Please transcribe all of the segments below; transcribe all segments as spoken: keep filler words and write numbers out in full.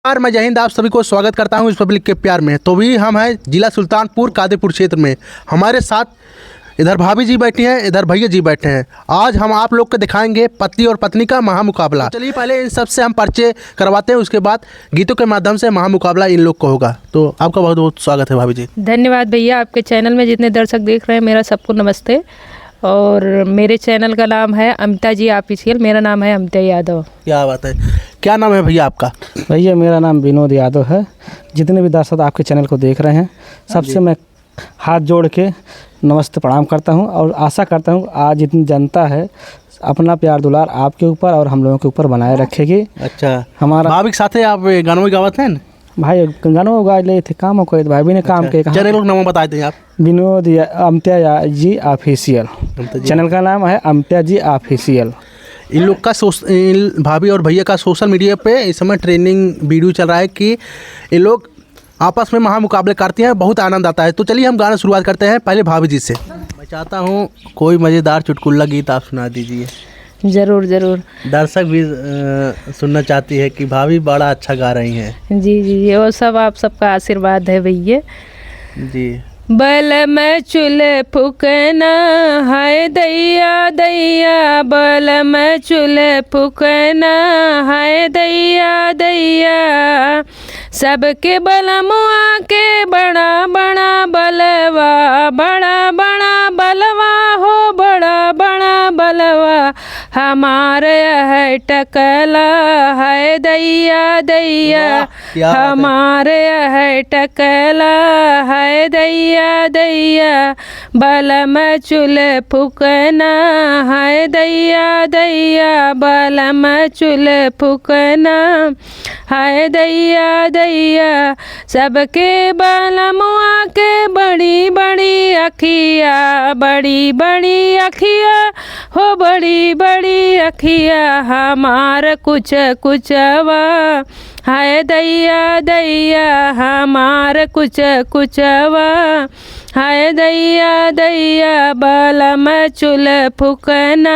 नमस्कार, मैं जय हिंद, आप सभी को स्वागत करता हूं इस पब्लिक के प्यार में। तो भी हम हैं जिला सुल्तानपुर कादीपुर क्षेत्र में। हमारे साथ इधर भाभी जी बैठी हैं, इधर भैया जी बैठे हैं। आज हम आप लोग को दिखाएंगे पति और पत्नी का महामुकाबला। तो चलिए पहले इन सब से हम परिचय करवाते हैं, उसके बाद गीतों के माध्यम से महामुकाबला इन लोग का होगा। तो आपका बहुत बहुत स्वागत है भाभी जी। धन्यवाद भैया, आपके चैनल में जितने दर्शक देख रहे हैं, मेरा सबको नमस्ते। और मेरे चैनल का नाम है अमिता जी ऑफिशियल। मेरा नाम है अमिता यादव। क्या बात है, क्या नाम है भैया आपका? भैया, मेरा नाम विनोद यादव है। जितने भी दर्शक आपके चैनल को देख रहे हैं, सबसे मैं हाथ जोड़ के नमस्ते प्रणाम करता हूँ और आशा करता हूँ आज जितनी जनता है अपना प्यार दुलार आपके ऊपर और हम लोगों के ऊपर बनाए रखेगी। अच्छा, हमारा भाभी के साथे आप गानों में गावत हैं? भाई, गानों गा ले थे, काम हो करे, भाभी ने काम अच्छा, के कहा। चैनल का नाम बताए थे आप। विनोद या-, अमिता या-, जी ऑफिशियल। अमिता जी। चैनल का नाम है अमिता जी ऑफिशियल। इन लोग का सोश-, इन भाभी और भैया का सोशल मीडिया पे इस समय ट्रेंडिंग वीडियो चल रहा है कि ये लोग आपस में महामुकाबले करते हैं, बहुत आनंद आता है। तो चलिए हम गाना शुरुआत करते हैं पहले भाभी जी से। मैं चाहता हूँ कोई मज़ेदार चुटकुला गीत आप सुना दीजिए। जरूर, जरूर। दर्शक भी, अ, सुनना चाहती है कि भाभी बड़ा अच्छा गा रही हैं। जी, जी, जी, वो सब आप सबका आशीर्वाद है भैया। जी। बलम चुल्ह फुकना, हाय दैया दैया, बलम चुल्ह फुकना, हाय दैया दैया। सबके बलमुआ के बड़ा बड़ा बलवा, बड़ा बड़ा बलवा हो, बड़ा बड़ा बलवा। हमार यह टकला है दैया दैया, वाह, क्या बात है। हमार यह टकला है दैया दैया। बलम चुल्ह फुकना है दैया दैया, बलम चुल्ह फुकना। हाय दैया दैया, सबके बलमुआ के बड़ी बड़ी अखिया, बड़ी बड़ी अखिया हो, बड़ी बड़ी अखिया। हमार कुछ कुचवा, हाय दैया दैया, हमार कुछ कुचवा। हाय दैया दैया, बलम चुल्ह फुकना।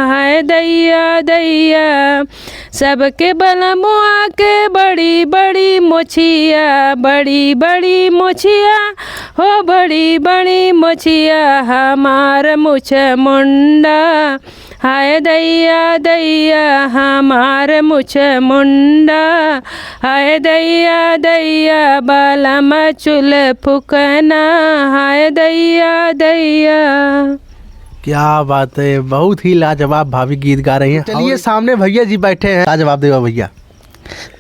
हाय दैया दैया, सबके बलमुआ के बड़ी बड़ी मोछिया, बड़ी बड़ी मोछिया हो, बड़ी बड़ी मोछिया। हमार मुछ मुंडा, हाय दैया दैया, हमार मुछ मुंडा। हाय दैया दैया, बलम चुल्ह फुकना। हाय दैया दैया। क्या बात है, बहुत ही लाजवाब भाभी गीत गा रही हैं। चलिए, और सामने भैया जी बैठे हैं, लाजवाब देवा भैया।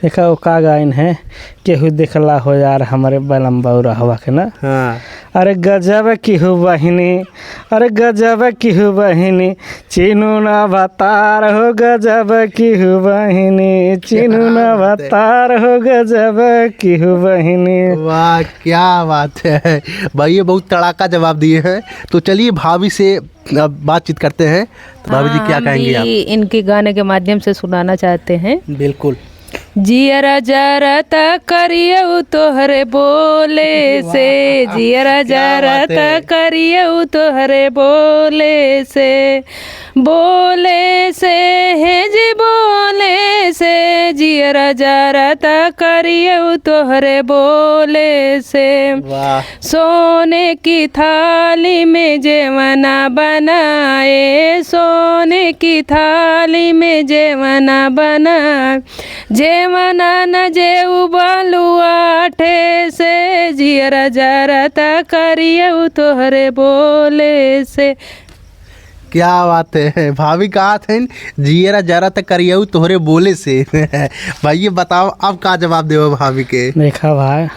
देखा वो का गाइन है, केहू देखला हो यार हमरे बलम बउरहवा के ना। हाँ। अरे गजब केहू बहिनी, अरे गजब केहू बहिनी, चिन्हू ना भतार हो गजब केहू बहिनी, चिन्हू ना क्या बात है। भतार हो गजब केहू बहिनी। वाह, क्या बात है भाई, ये बहुत तड़ाका जवाब दिए हैं। तो चलिए भाभी से अब बातचीत करते हैं, तो भाभी जी, हाँ, क्या हम कहेंगी भी आप? इनके गाने के माध्यम से सुनाना चाहते हैं। बिल्कुल। जियरा जरत करियऊ तोहरे बोले से, वाह, जियरा क्या बात जरत है। करियऊ तोहरे बोले से, बोले से, हे जी बोले से, जियरा जरत करियऊ तोहरे बोले से। वाह। सोने की थाली में जेवना बनाए, सोने की थाली में जेवना बनाए, जेवना न जेऊ बलुआ ठे से, जियरा जरत करियऊ तोहरे बोले से। क्या बात है, भाभी कहत हैं, "जियरा जरत करियऊ तोहरे बोले से।" भाई, ये बताओ, अब का जवाब देबो भाभी के? देखा भाई,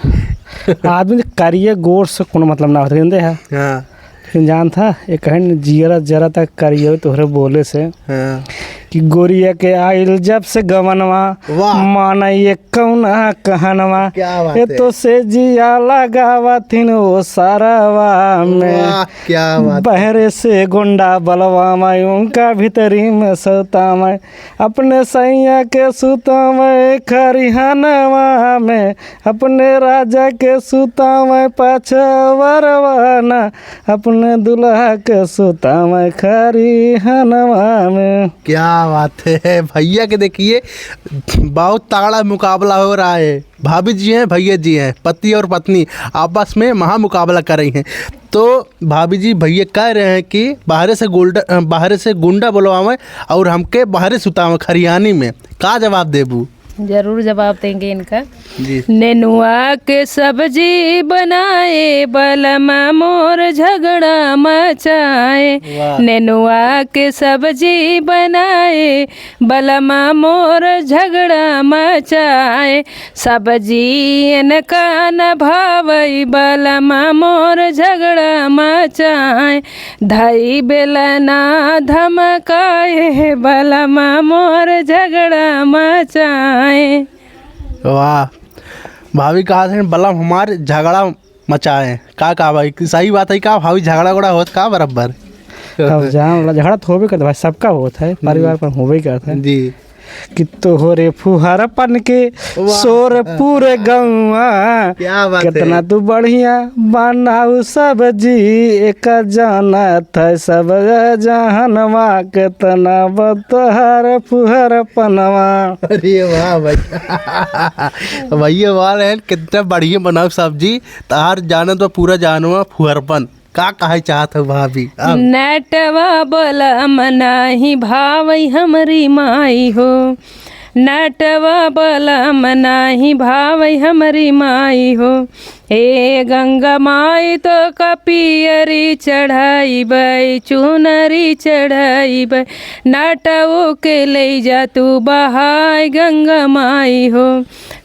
आदमी के करिए गोर से कोनो मतलब ना होता, जानते हैं? हाँ। लेकिन जानता, ये कहन, "जियरा जरत करियऊ तोहरे बोले से।" हाँ। कि गोरिया के आइल जब से गवनवा, वाह। माना ये कौना कहनवा। क्या बात ये है। तो से जिया लगावा थिन ओ सारावा में। वाह, क्या बात है। बहरे से गोंडा बलवा में, उनका भीतरी में सौता में। अपने सैया के सुता में खरिहनवा में, अपने राजा के सुता में पछवरवा ना, अपने दुल्हा के सुता में खरिहनवा में। क्या बात है भैया के, देखिए बहुत तगड़ा मुकाबला हो रहा है। भाभी जी हैं, भैया जी हैं, पति और पत्नी आपस में महा मुकाबला कर रही हैं। तो भाभी जी, भैया कह रहे हैं कि बाहरे से गोल्ड-, अ, बाहरे से गुंडा बुलवावें और हमके बाहरे सुतावें खरियानी में, का जवाब देबू? जरूर जवाब देंगे इनका। जी। नेनुआ के सब्जी बनाए, बलमा मोर झगड़ा मचाए। वाह। नेनुआ के सब्जी बनाए, बलमा मोर झगड़ा मचाए। सब्जी इनका न भावई, बलमा मोर झगड़ा मचाए। धई बेलना धमकाए, बलमा मोर झगड़ा मचाए। वाह भाभी, कहा थे बलम हमार झगड़ा मचाए। का, का भाई, सही बात है का भाभी, झगड़ा उगड़ा होत का बराबर? अब जान ला, झगड़ा तो होबे करता भाई, सबका होत है, हम्म। परिवार पर होबे करता है। जी। कि तोहरे फुहरपन के वाह। शोर पूरे गौआ। क्या बात है। कितना तू बढ़िया बनाऊ सब्जी, एक जानत है सब जहनवा, कितना बा तोहर फुहरपनवा। अरे वाह भाई। भैया वाह रहे, कितना बढ़िया बनाऊ सब्जी, तोहर जानत बा पूरा जहनवा फुहरपन। का कहे चाहत हो भाभी? अब नटवा बलम नाही भावई हमरी माई हो, नटवा बलम नाही भावई हमरी माई हो। ए गंगा माई तो का पियरी चढ़ाई बई, चुनरी चढ़ाई बई, नटवो के ले जा तू बहाई गंगा माई हो।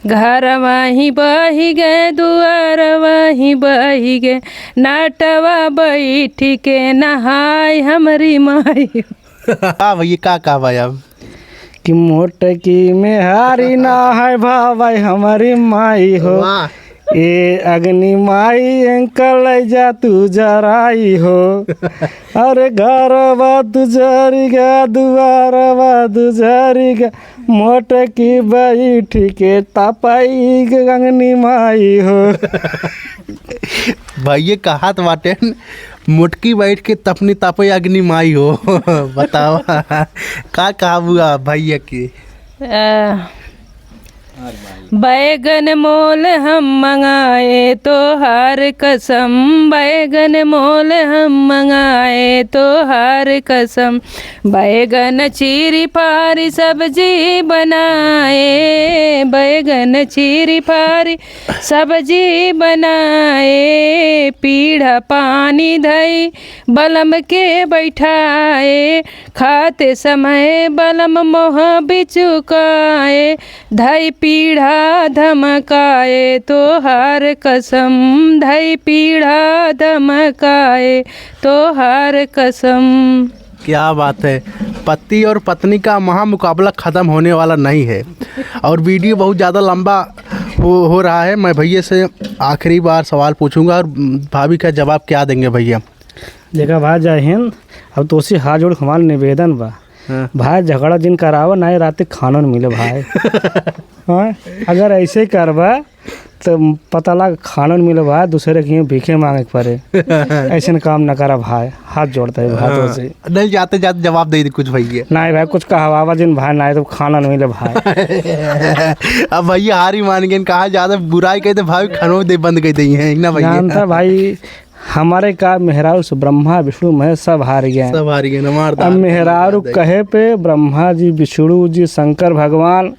घर वहीं बही गए, दुआर वहीं बही गए, नटवा बैठ के नहाय हमरी माई। हाँ भैया, का का भाई अब? कि मोटकी मेहारी ना है भाई हमारी माई हो। वाह। ए अग्नि माई एंकर ले जा तू जराई हो। अरे घरवा तू जरी गा, दुआरवा तू जरी गा, मोटकी बैठ के तापाई अग्नि माई हो। भैया कहत बाटे, मोटकी बैठ के तपनी तापे अग्नि माई हो। बतावा, का कहबू भैया के? आ, बैगन मोल हम मंगाए तोहार कसम, बैगन मोल हम मंगाए तोहार कसम। बैगन चीरी फारी सब्जी बनाए, बैगन चीरी फारी सब्जी बनाए, पीढ़ा पानी धई बलम के बैठाए, खाते समय बलम मोह बिचुकाए, धई पीढ़ा धमकाए तोहार कसम, धई पीढ़ा धमकाए तोहार कसम। क्या बात है, पति और पत्नी का महामुकाबला ख़त्म होने वाला नहीं है। और वीडियो बहुत ज़्यादा लंबा हो, हो रहा है। मैं भैया से आखिरी बार सवाल पूछूंगा और भाभी का जवाब क्या देंगे भैया? देखा भाई, जय हिंद। अब तो उसी हाथ जोड़ के हमार निवेदन बा, हाँ। भाई, झगड़ा जिन करावा, ना ही रात के खाना न मिले भाई। हाँ, अगर ऐसे करबा तो पता लाग खाना न मिले भाई, दूसरे के यहाँ भीखे मांगे के पड़े। ऐसे काम न करा भाई, हाथ जोड़ता है भाई हाँ। तुमसे। नहीं, जाते जाते जवाब दे दे कुछ भैया। नहीं भाई, कुछ कहवावा जिन भाई, नहीं तो खाना न मिले भाई। अब भैया हारी मान गए, कहा ज्यादा बुराई कहते भाई, खानो दे बंद कर दी है ना भैया। जानता भाई, हमारे का मेहरारू से ब्रह्मा विष्णु महेश सब हार गए। सब हार गए, हमार अब दाल मेहरारू दाल कहे पे ब्रह्मा जी, विष्णु जी, शंकर भगवान,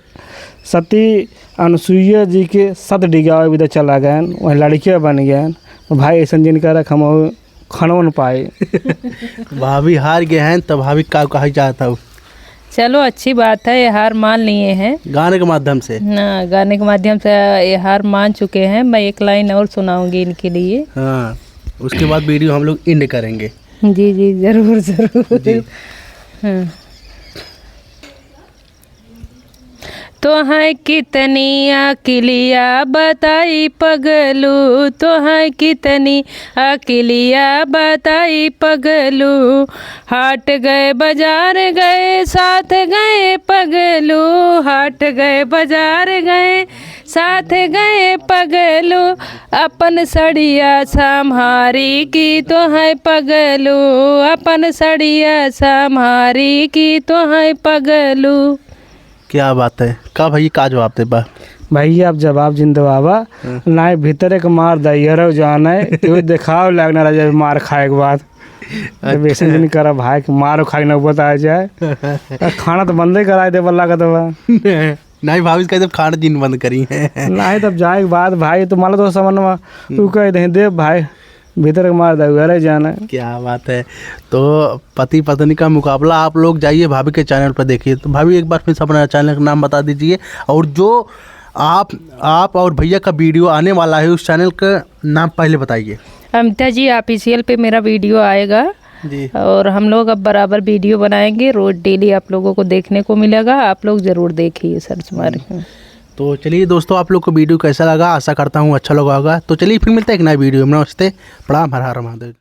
सती अनुसुईया जी के सत डिगावे बिदा चला गए, वहीं लड़कियाँ बन गए। तो भाई ऐसा जिनका रख हम खानो न पाए। भाभी हार गए हैं, तो भाभी का कहा चाहता हूँ? चलो, अच्छी बात है, ये हार मान लिए हैं। गाने के माध्यम से? ना, गाने के माध्यम से ये हार मान चुके हैं। मैं एक लाइन और सुनाऊंगी इनके लिए। हाँ, उसके बाद वीडियो हम लोग एंड करेंगे। जी, जी, जरूर, जरूर। जी। हाँ। तोहैं कितनी अकिलिया बताई पगलू, तोहैं कितनी अकिलिया बताई पगलू। हाट गए बाजार गए साथ गए पगलू, हाट गए बाजार गए साथ गए पगलू, अपन सड़िया सम्हारी की तो है पगलू, अपन सड़िया सम्हारी की तो है पगलू। क्या बात है, का भाई, का जवाब देबा? भैया, आप जवाब जिन देवाबा, हाँ। नाहीं भीतर एक मार दइहरौ जाने, केहू देखाव लाग ना रह जाए मार खाए के बाद। जब अच्छा। ऐसे दिन करा भाई कि मार खाए नौबत आ जाए। आ, खाना तो बंदे कराए देबा लागत बा। नाहीं भाभी, इसका जब खाना जिन बंद करी है। नाहीं, तब जाए के बाद भाई, तो मान लो तो समझ में, हम्म। तू कह दे, दे भाई, भीतर के मार दे, घरे जाना है। क्या बात है। तो पति पत्नी का मुकाबला, आप लोग जाइए भाभी के चैनल पर देखिए। तो भाभी, एक बार फिर से अपना चैनल का नाम बता दीजिए, और जो आप, आप और भैया का वीडियो आने वाला है, उस चैनल का नाम पहले बताइए। अमिता जी ऑफिशियल पे मेरा वीडियो आएगा। जी। और हम लोग अब बराबर वीडियो बनाएंगे, रोज डेली आप लोगों को देखने को मिलेगा, आप लोग जरूर देखिए सर्च मार के। हम्म। तो चलिए दोस्तों, आप लोग को वीडियो कैसा लगा, आशा करता हूँ अच्छा लगा होगा। तो चलिए फिर मिलते हैं एक नए वीडियो में। नमस्ते, प्रणाम, हर हर महादेव।